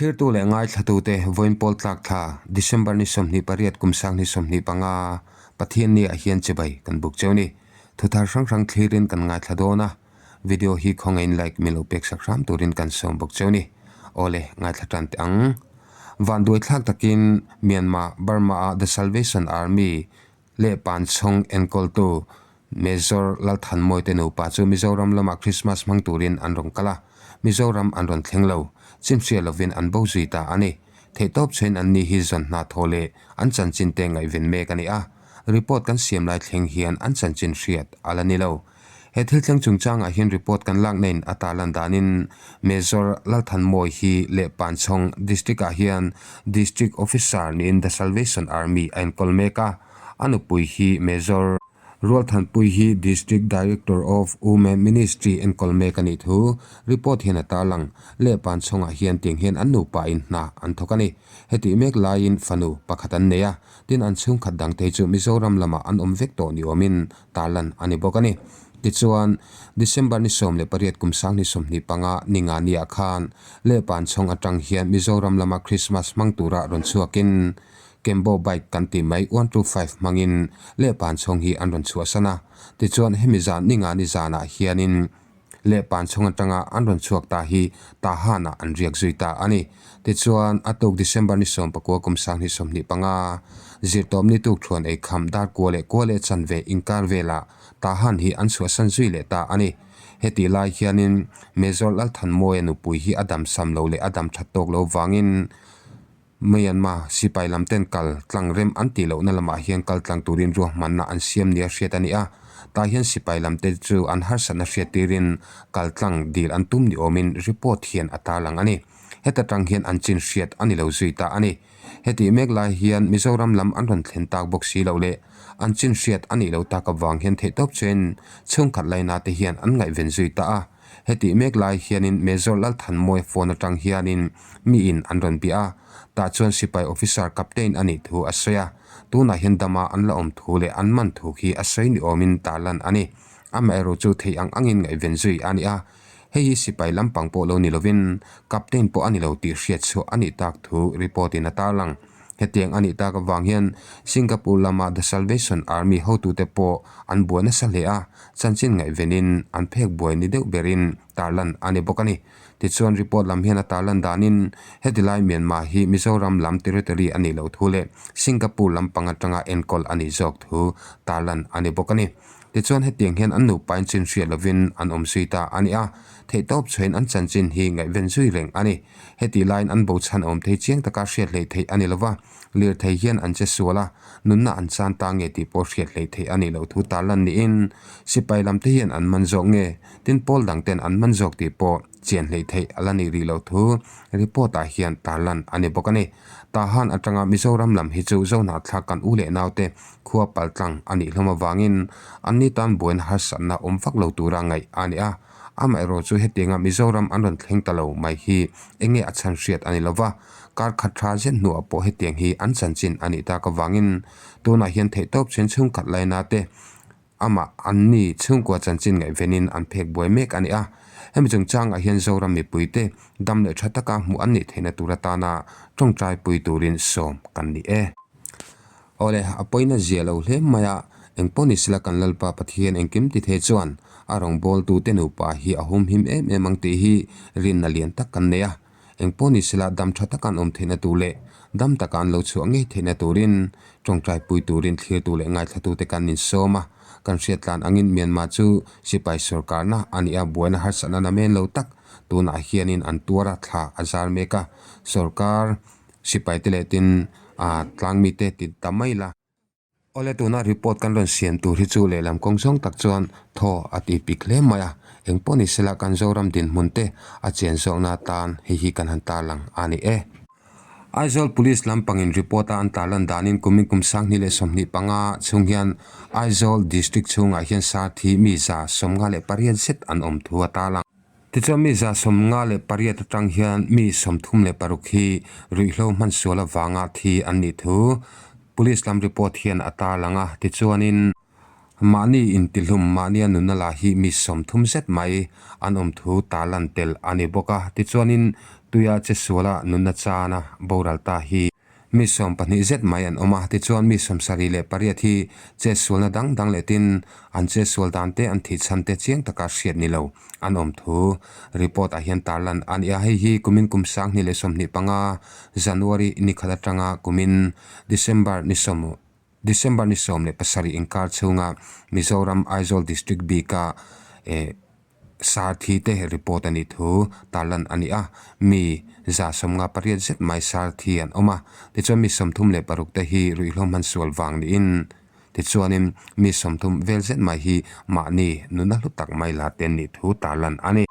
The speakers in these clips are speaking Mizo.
Thlirtu leh ngaithlatute vawiin pawl tlak thla December ni 28 kum sang ni 25 Pathian ni ah hian chibai kan buk cheu ni. Thuthar hrang hrang thlirin kan ngaithla dawn a, video hi khawngaihin like min lo pek sak hram turin kan sawm bawk cheu ni. Awle, ngaithla tan teh ang. Vanduai thlak takin Myanmar, Burma ah The Salvation Army leh Panchhawng enkawltu Major Lalthanmawite nupa chu Mizoram lamah Christmas hmang turin an rawn kal a, Mizoram an rawn thleng lo. Chinhria lovin an bo zui ta a ni. Theihtawp chhuain anni hi zawn hna thaw leh an chanchin te ngaihven mek a ni a, report kan siam lai thleng hian an chanchin hriat a la ni lo. He thil thleng chungchangah hian report kan lak nain a tarlan danin Major Lalthanmawi hi leh Panchhawng District-ah hian District Officer niin The Salvation Army a enkawl mek a, a nupui hi Major Rualthanpui hi District Director of Women Ministry enkawl mek a nih thu report hian a tarlang. Lehpan chhawngah hian tiang hian an nupa in hna an thawk a ni. Hetih mek laiin fanu pakhat an nei a, tin an chhungkhat dangte chu Mizoram lamah an awm vek tawh ni awmin tarlan a ni bawk a ni. Tichuan, December ni 18 kum 2025 ni nga niah khan Lehpan chhawng atang hian Mizoram lama Christmas hmang tura rawn chhuakin Kembo bike kan tih mai 125 hmangin lehpan chhawng hi an rawn chhuahsan a, tichuan hemi zan ni nga ni zanah hianin lehpan chhawng atanga an rawn chhuak ta hi Tahan-ah an riak zui ta a ni. Tichuan a tuk December ni 19 kum 2025 zirtawp ni tuk thuan ei kham dar kua leh kua leh chanve inkar velah Tahan hi an chhuahsan zui leh ta a ni. Hetih lai hianin Major Lalthanmawia nupui hi a dam sam lo leh a dam that tawk lo vangin Myanmar sipai lam ten kal tlang rem an tih lohna lamah hian kal tlang turin ruahmanna an siam nia hriat a ni a, tah hian sipai lam te chu an harsatna hriat tirin kal tlang dil an tum ni awmin report hian a tarlang a ni. Heta tang hian an chin hriat a ni lo zui ta a ni. Hetih mek lai hian Mizoram lam an rawn thlen tak bawk si loh leh an chin hriat a nih lo tak avang hian theihtawp chuan chhungkhat laina te hian an ngaihven zui ta a. Hetih mek lai hianin Major Lalthanmawia phone atang hianin miin an rawn bia a, tah chuan sipai officer captain a nih thu a sawi a, tunah hian dama an la awm thu leh an man thu khi a sawi ni awmin tarlan a ni. Amaherawh chu theih ang angin ngaihven zui a ni a, hei hi sipai lampang pawh lo ni lovin captain pawh a ni lo tih hriat chhuah a nih tak thu report in a tarlang. Hetiang a nih tak avang hian Singapore lama The Salvation Army hotute pawh an buai nasa hle a, chanchin ngaihvenin an phek buai ni deuh berin tarlan a ni bawk a ni. Tichuan report lam hian a tarlan danin heti lai Myanmar hi Mizoram lam territory a nih loh thu leh Singapore lampang atanga enkawl a nih zawk thu tarlan a ni bawk a ni. Tichuan hetiang hian an nupain chin hriat lovin an awm zui ta a ni a, theihtawp chhuahin an chanchin hi ngaihven zui reng a ni. Hetih laiin an bo chhan awm thei chiang taka hriat hleih theih a ni lova, lirthei hian an che sual a, nunna an chan ta nge tih pawh hriat hleih theih a nih loh thu tarlan niin sipai lamte hian an man zawk nge, tin pawl dangten an man zawk tih pawh chian hleih theih a la nih rih loh thu report ah hian tarlan a ni bawk a ni. Tahan atanga Mizoram lam hi chu Zohnahthlak kan u leh naute khua paltlang a nih hlawm avangin anni tan buaina harsatna awm vak lo tura ngaih a ni a. Amaherawh chu hetianga Mizoram an rawn thleng ta lo mai hi eng nge a chhan hriat a ni lo va, kar khat tha zet hnuah pawh hetiang hi an chanchin a nih tak avangin tunah hian theihtawp chhen chhungkhat laina te amah an ni chhungkua chanchin ngaihvenin an phek buai mek a ni a. Hemi chungchangah hian Zoram mipuite dam leh tha taka hmuh an nih theihna tur atana tawngtai pui turin sawm kan ni e. Awle, a pawina zia lo hle mai a, engpawh ni sela kan Lalpa Pathian engkim ti thei chuan a rawngbawltute nupa hi a humhim em em ang tih hi rinna lian tak kan nei a. Engpawh ni sela dam tha taka an awm theihna tur leh dam taka an lo chhuah ngei theihna turin tawngtaipui turin thlirtu leh ngaithlatute kan insawm a. Kan hriattlan angin Myanmar chu sipai sorkarna a nih a, buaina harsatna namen lo tak tunah hianin an tuar a, thla a zar mek a. Sorkar Sipaite leh tin ah tlang mite ti ta mai la. Awle tuna report kan rawn siam tur hi chu lehlam kawng zawng tak chuan thaw a ti pik hle mai a, eng pawh ni sela kan Zoram dinhmun te a chian zawkna atan hei hi kan han tarlang a ni e. Aizawl Police lampangin report a an tarlan danin kumin kum 2025 chhung hian Aizawl District chhungah hian sarthi mi 158 zet an awm thu a tarlang. Tichuan mi 58 atang hian mi 36 hi ruihhlo hman sual avanga thi an nih thu Police lam report hian a tarlang a. Tichuanin mahni intihlum mahnia nunna lah hi mi 30 zet mai an awm thu tarlan tel a ni bawk a. Tichuanin. Tuia chesuala nunna chana boral ta hi mi 12 zet mai an awm a, tichuan mi 78 hi chetsualna dang dang leh tin an chetsual dan te an thih chhan te chiang taka hriat ni lo an awm thu report ah hian tarlan a ni a. Hei hi kumin kum 2025 January ni khat atanga kumin December ni sawm December ni 17 inkar chhunga Mizoram Aizawl District bika eh Sar thi te report a nih thu tarlan a ni a, mi 58 zet mai sar thi an awm a, tichuan mi 36 te hi ruihhlo hman sual vang niin tichuanin mi 30 vel zet mai hi mahni nuna hlu tak mai la te an nih thu tarlan a ni.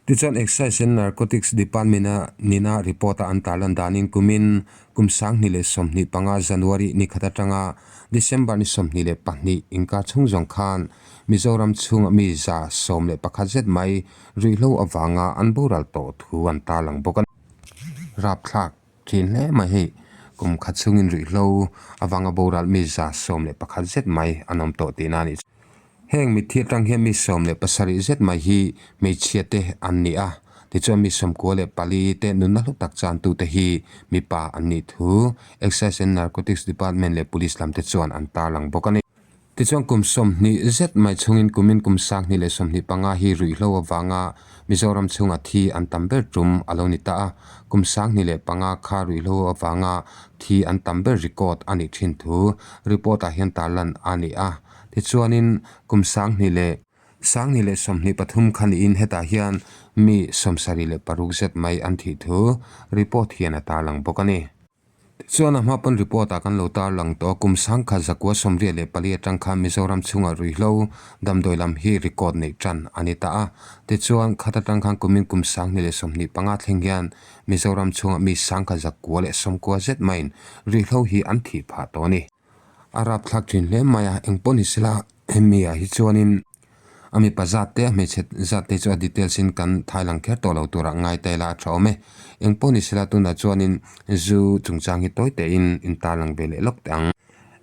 Tichuan Excise and Narcotics Department a nina report a an tarlan danin kumin kum 2025 January ni khat atanga December ni 22 inkar chhung zawng khan Mizoram chhunga mi 111 zet mai ruihhlo avanga an boral tawh thu an tarlang bawk a ni. Rapthlak thin hle mai hei, kum khat chhungin ruihhlo avanga boral mi 111 zet mai an awm tawh tihna a nih chu. Heng mitthi atang hian mi 17 zet mai hi hmeichhia te an ni a, tichuan mi 94 te nunna hlu tak chantute hi mipa an nih thu Excise and Narcotics Department leh Police lam te chuan an tarlang bawk a ni. Tichuan kum 20 zet mai chhungin kumin kum 2025 hi ruihhlo avanga Mizoram chhunga thi an tam ber tum a lo ni ta a, kum 2005 kha ruihhlo avanga thi an tam ber record a nih thin thu report ah hian tarlan a ni a. Tichuanin kum 20 leh 2023 kha niin hetah hian mi 76 zet mai an thih thu report hian a tarlang bawk a ni. Tichuan a hma pawn report ah kan lo tarlang tawh a, kum 1984 atang khan Mizoram chhungah ruihhlo damdawi lam hi record neih tan a ni ta a. Tichuan khat atang khan kumin kum 2025 thleng hian Mizoram chhungah mi 1990 zet maiin ruihhlo hi an thih phah tawh a ni. A rapthlak thin hle mai a, engpawh ni sela hemi ah hi chuanin a mipa zat te a hmeichhe zat te chu a details in kan thai lang kher tawh lo turah ngai ta ila a tha awm e. Engpawh ni sela tunah chuanin zu chungchang hi tawi tein in tarlang ve leh lawk teh ang.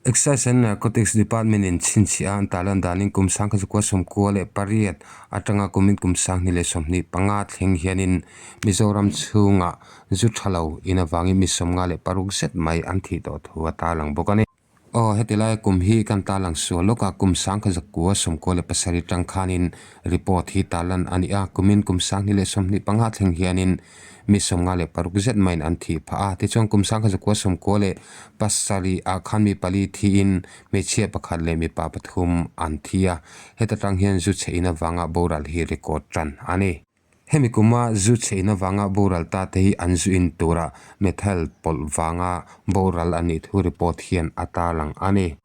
Excise and Narcotics Department in chhinchhiah a an tarlan danin kum 1998 atanga kumin kum 2025 thleng hianin Mizoram chhungah Zu tha lo in avangin mi 56 zet mai an thih tawh thu a tarlang bawk a ni. Aw, heti laia kum hi kan tarlang sual lawk a, kum 1997 tang khanin report hi tarlan a ni a, kumin kum 2025 thleng hianin mi 56 zet maiin an thih phah a, tichuan kum 1997 ah khan mi pali thiin hmeichhia pakhat leh mipa pathum an thi a, heta tang hian zu chhe in avanga boral hi record tan a ni. Hemi kuma zu chheina vanga boral ta te hi an zu in tura methyl pawlh vanga boral a nih thu report hian a tarlang a ni.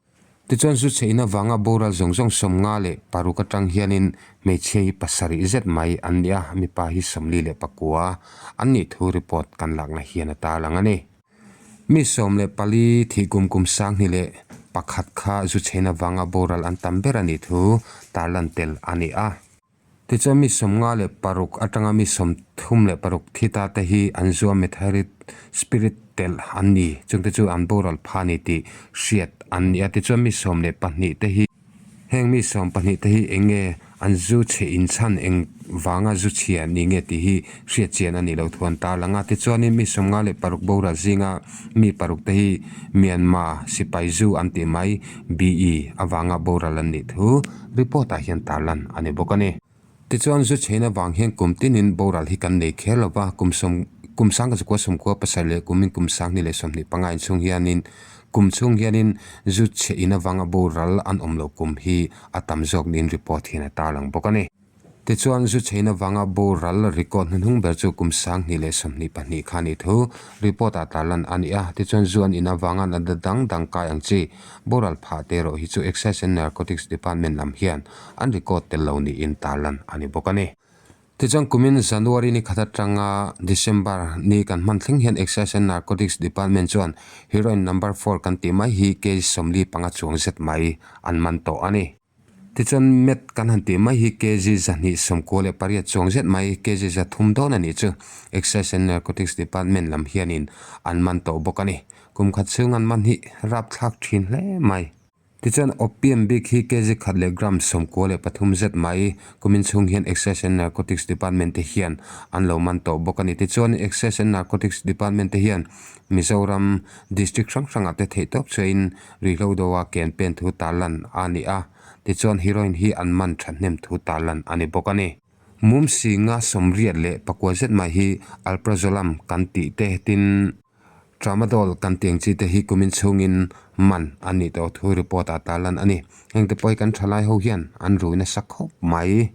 Tichuan zu chheina vanga boral zawng zawng 56 atang hianin hmeichhia hi pasarih zet mai an ni a, mipa hi 49 an nih thu report kan lakna hian a tarlang a ni. Mi 14 thih kum kum 2001 kha zu chheina vanga boral an tam ber a nih thu tarlan tel a ni a. Tichuan mi 56 atanga mi 36 thi ta te hi an zua methyl spirit telh an ni, chungte chu an boral pha ni tih hriat an ni a. Tichuan mi 12 te hi heng mi 12 te hi eng nge an zu chhe inchhan eng vanga zu chhia ni nge tih hi hriat chian a nih loh thu an tarlang a. Tichuanin mi 56 boral zinga mi paruk te hi Myanmar sipai zu an tih mai BE avanga boral an nih thu Report ah hian tarlan a ni bawk a ni. Tichuan zu chheina vang hian kum tinin boral hi kan nei kher lo va, kum sawm kum 1997 leh kumin kum 2025 inchhung hianin kum chhung hianin zu chhe in avanga boral an awm loh kum hi a tam zawk niin report hian a tarlang bawk a ni. Tichuan, zu chheina vanga boral record hnuhnung ber chu kum 2022 kha ni thu report ah tarlan a ni a. Tichuan, zu an in avanga natna dang dang kai ang chi boral phah te erawh hi chu Excise and Narcotics Department lam hian an record tel lo niin tarlan a ni bawk a ni. Tichuan, kumin January ni khat atanga December ni kan hman thleng hian Excise and Narcotics Department chuan heroin number four kan tih mai hi kg 45 chuang zet mai an man tawh a ni. Tichuan meth kan han tih mai hi kg 298 chuang zet mai, kg 300 dawn a nih chu Excise and Narcotics Department lam hianin an man tawh bawk a ni. Kum khat chhung an man hi rapthlak thin hle mai. Tichuan, Opium bik hi kg khat leh gram 93 zet mai kumin chhung hian Excise and Narcotics Department te hian an lo man tawh bawk a ni. Tichuan, Excise and Narcotics Department te hian Mizoram District hrang hrangah te theihtawp chuain ruihhlo doa ken pen thu tarlan a ni a. Tichuan, heroin hi an man thahnem thu tarlan a ni bawk a ni. Mum singa 84 zet mai hi Alprazolam kan tih te tin Tramadol kan tih ang chi te hi kumin chhungin man an nih tawh thu report ah tarlan a ni. Heng te pawh hi kan thalai ho hian an rui nasa khawp mai.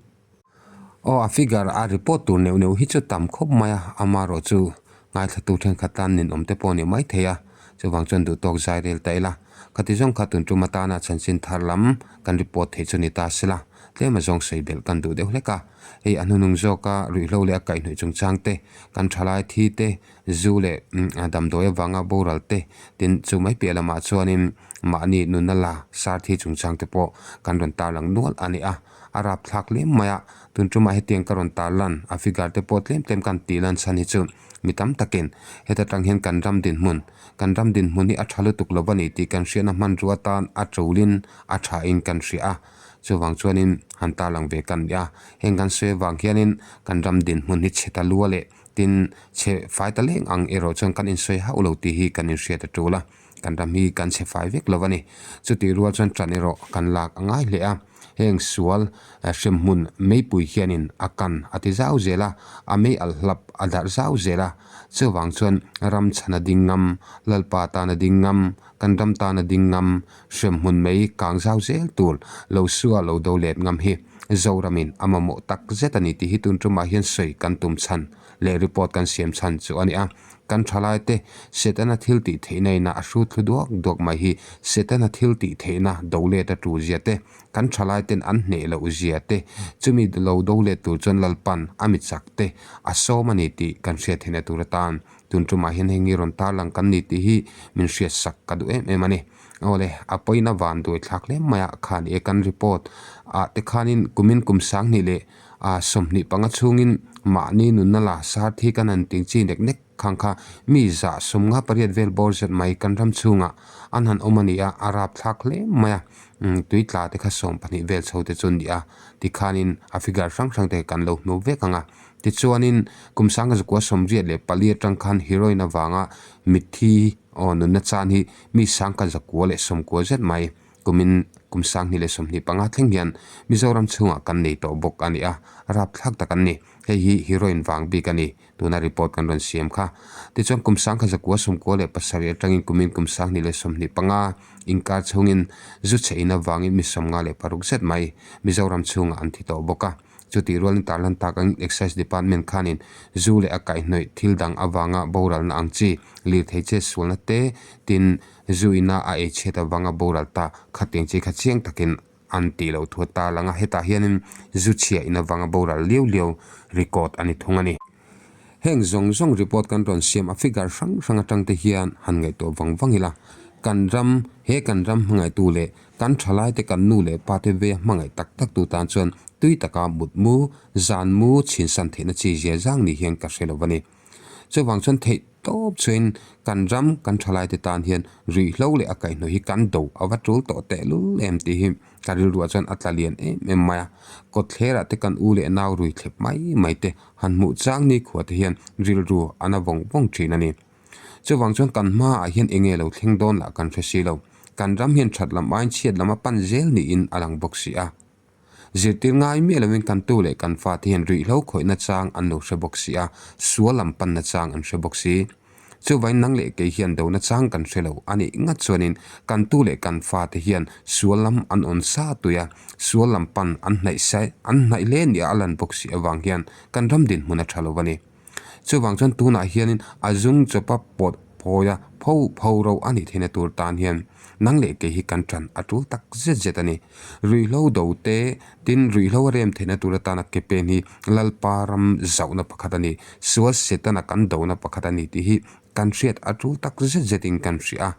Aw a figure a report tur neuh neuh hi chu tam khawp mai a, amaherawh chu ngaithlatu thenkhat tan ninawm te pawh a ni mai thei a, chuvang chuan duhtawk zai rel ta ila. Khati zawng kha tun tum atana chanchin thar lam kan report theih chu ni ta sela, tlem a zawng sawi belh kan duh deuh hlek a. Hei a hnunung zawka ruihhlo leh a kaihhnawih chungchang te, kan thalai thi te, Zu leh damdawi avanga boral te tin chu mai piah lamah chuanin mahni nunna la sar thi chungchang te pawh kan rawn tarlang nual a ni a, a rapthlak lem mai a, tun tumah hetiang ka rawn tarlan a figure te pawh tlem tlem kan tih lan chhan hi chu mi tam takin heta tang hian kan ram dinhmun kan ram dinhmun hi a tha lutuk lo a ni tih kan hriatna hmanrua atan a tulin a thain kan hria a, chuvang chuanin han tarlang ve kan ni a, heng kan sawi avang hianin kan ram dinhmun hi chhe ta lua leh. Tin, chhe fai ta leng ang erawh chuan kan insawi hauh lo tih hi kan inhriat a tul a, kan ram hi kan chhe fai vek lo a ni. Chutih rual chuan ṭan erawh kan lak a ngai hle a, heng sual hremhmun meipui hianin a kan a ti zau zel a, a mei alh hlap a darh zau zel a. Chuvang chuan ram chhana ding ngam, Lalpa tana ding ngam, kan ram tana ding ngam, hremhmun mei kang zau zel tur lo sua lo do let ngam hi Zoramin a mamawh tak zet a ni tih hi tun tumah hian sawi kan tum chhan leh report kan siam chhan chu a ni a. Kan thalaite Setana thil tih theihna ina a hru thlu duak duak mai hi Setana thil tih theihna do let a tu zia te, kan thalaiten an hneh loh zia te, chumi lo do let tur chuan Lalpan a mi chak te a sawm a ni tih kan hriat theihna tur atan tun tumah hian heng hi rawn tarlang kan ni tih hi min hriatsak ka duh em em a ni. Awle, a pawina van duai thlak hle mai a khan e kan report ah te khanin kumin kum 2025 chhungin mahni nunna la sar thi kan han ting chi nek nek khang kha mi 58 vel bawr zet mai kan ram chhungah an han awm a ni a, a rap thlak hle mai a, tui tla te kha 12 vel chho te chu an ni a, tikhanin a figure hrang hrang te kan lo hmu vek ang a. Tichuanin kum 1984 atang khan heroin avanga mitthi Aw, nunna chan hi mi 1090 zet mai kumin kum 2025 thleng hian Mizoram chhungah kan nei tawh bawk a ni a, rapthlak tak an ni. Hei hi heroin vang bik a ni, tuna report kan rawn siam kha. Tichuan kum 1997 atangin kumin kum 2025 inkar chhungin zu chhe in avangin mi 56 zet mai Mizoram chhungah an thi tawh bawk a. Chutih rualin tarlan tak angin Excise Department khanin zu leh a kaihhnawih thil dang avanga boralna ang chi, lirthei che sualna te tin zu ina a ei chhiat avanga boral ta khatiang chi kha chiang takin an tih loh thu a tarlang a, hetah hianin zu chhia in avanga boral liau liau record a ni thung a ni. Heng zawng zawng report kan rawn siam a figure hrang hrang atang te hian han ngaihtuah vang vang ila, kan ram, he kan ram hmangaihtu leh Kan thalaite kan nu leh pate veia hmangaih tak tak tu tan chuan tui taka mut mu, zan mu chhinsan theihna chi zia zang ni hian ka hre lo a ni. Chuvang chuan theih tawp chuain kan ram kan thalaite tan hian ruihhlo leh a kaihhnawih hi kan do a va tul tawh tehlul em tih hi ka rilruah chuan a tla lian em em mai a. Kawtthlerah te kan u leh nau rui thlep mai mai te han hmuh chang nikhua te hian rilru a na vawng vawng thin a ni. Chuvang chuan kan hmaah hian eng nge lo thleng dawn lah kan hre si lo. Kan ram hian that lam aiin chhiat lam a pan zel niin a lang bawk si a. Zirtir ngai miah lovin kan tu leh kan fate hian ruihhlo khawihna chang an lo hre bawk si a, sual lam panna chang an hre bawk si. Chuvain nang leh kei hian dona chang kan hre lo a nih ngat chuanin kan tu leh kan fate hian sual lam an awn sa tui a, sual lam pan an hnaih sai an hnaih hle nia a lan bawk si avang hian kan ram dinhmun a tha lo a ni. Chuvang chuan tunah hianin a zung chawpa pawt phawia pho pho ro a nih theihna tur tan hian nang leh kei hi kan tan a tul tak zet zet a ni. Ruihhlo do te tin ruihhlo a rem theihna tur atana ke pen hi Lalpa ram zauhna pakhat a ni, sual Setana kan dona pakhat a ni tih hi kan hriat a tul tak zet zetin kan hria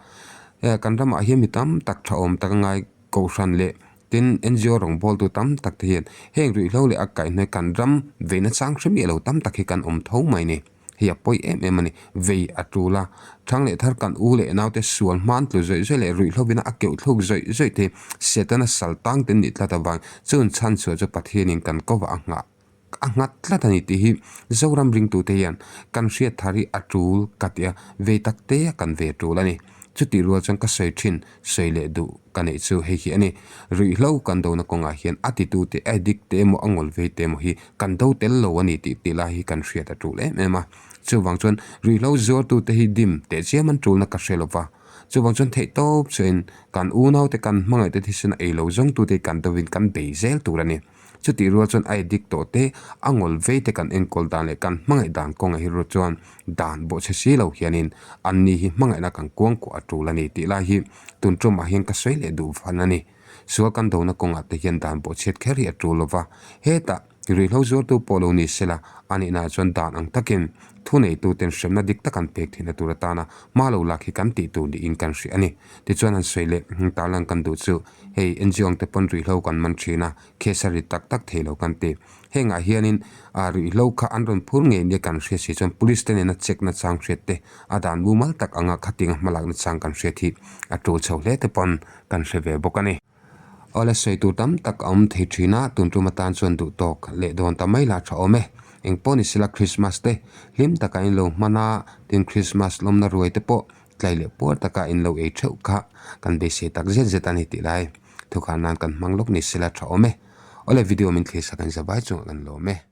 a. Kan ramah hian mi tam tak tha awm tak a ngai Kohhran leh tin NGO rawngbawltu tam tak te hian heng ruihhlo leh a kaihhnawih kan ram veina chang hre miah lo tam tak hi kan awm tho mai ni. Hei a pawi em em a ni. Vei a tul a. Thang leh thar kan u leh naute sual hman tlu zawih zawih leh ruihhlovin a keuh thluk zawih zawih te Setana sal tang te nih tlat avang chun chhan chhuah chu Pathianin kan kovah a nghah a nghat tlat a ni tih hi Zoram ringtute hian kan hriat thar hi a tul ka ti a, vei tak te a kan ve tul a ni. Chutih rual chuan ka sawi thin, sawi leh duh ka neih chu hei hi a ni. Ruihhlo kan dona kawngah hian a titute, a addict te emaw a ngawl vei te emaw hi kan do tel lo a ni tih tih lai hi kan hriat a tul em em a. Chuvang chuan ruihhlo zuartute hi dim teh chiam an tulna ka hre lova. Chuvang chuan theih tawp chuain kan unaute kan hmangaihte thisena ei lo zawngtute hi kan dovin kan bei zel tur a ni. Chutih rual chuan a addict tawh te, a ngawl vei te kan enkawl dan leh kan hmangaih dan kawngah hi ru chuan dan bawhchhe si lo hianin anni hi hmangaihna kan kuangkuah a tul a ni tih lai hi tun tumah hian ka sawi leh duh van a ni. Sual kan dona kawngah te hian dan bawhchhiat kher hi a tul lova, hetah ruihhlo zuartu pawh lo ni sela a nihnaah chuan dan ang takin thuneituten hremna dik tak an pek theihna tur atana hma lo lak hi kan tih tur niin kan hria a ni. Tichuan han sawi leh tarlan kan duh chu Hei NGO ang te pawn ruihhlo kan man thin a, case a rit tak tak thei lo kan ti. Hengah hianin ah ruihhlo kha an rawn phur ngei nia kan hriat si chuan police te nena check na chang hriat te, a dan mumal tak anga khatinga hmalak na chang kan hriat hi a tul chho hle te pawn kan hre ve bawk a ni. Awle sawi tur tam tak a awm thei thin a, tun tum atan chuan duh tawk leh dawn ta mai la tha awm e. Eng pawh ni sela Christmas te hlim taka in lo hman a, tin Christmas lawmna ruai te pawh Tlai leh puar taka in lo ei theuh kha kan beisei tak zet zet a ni tih lai thukhan nan kan hmang lawk ni sela tha awm e. Awle video min thlir sak in zavai chungah kan lawm e.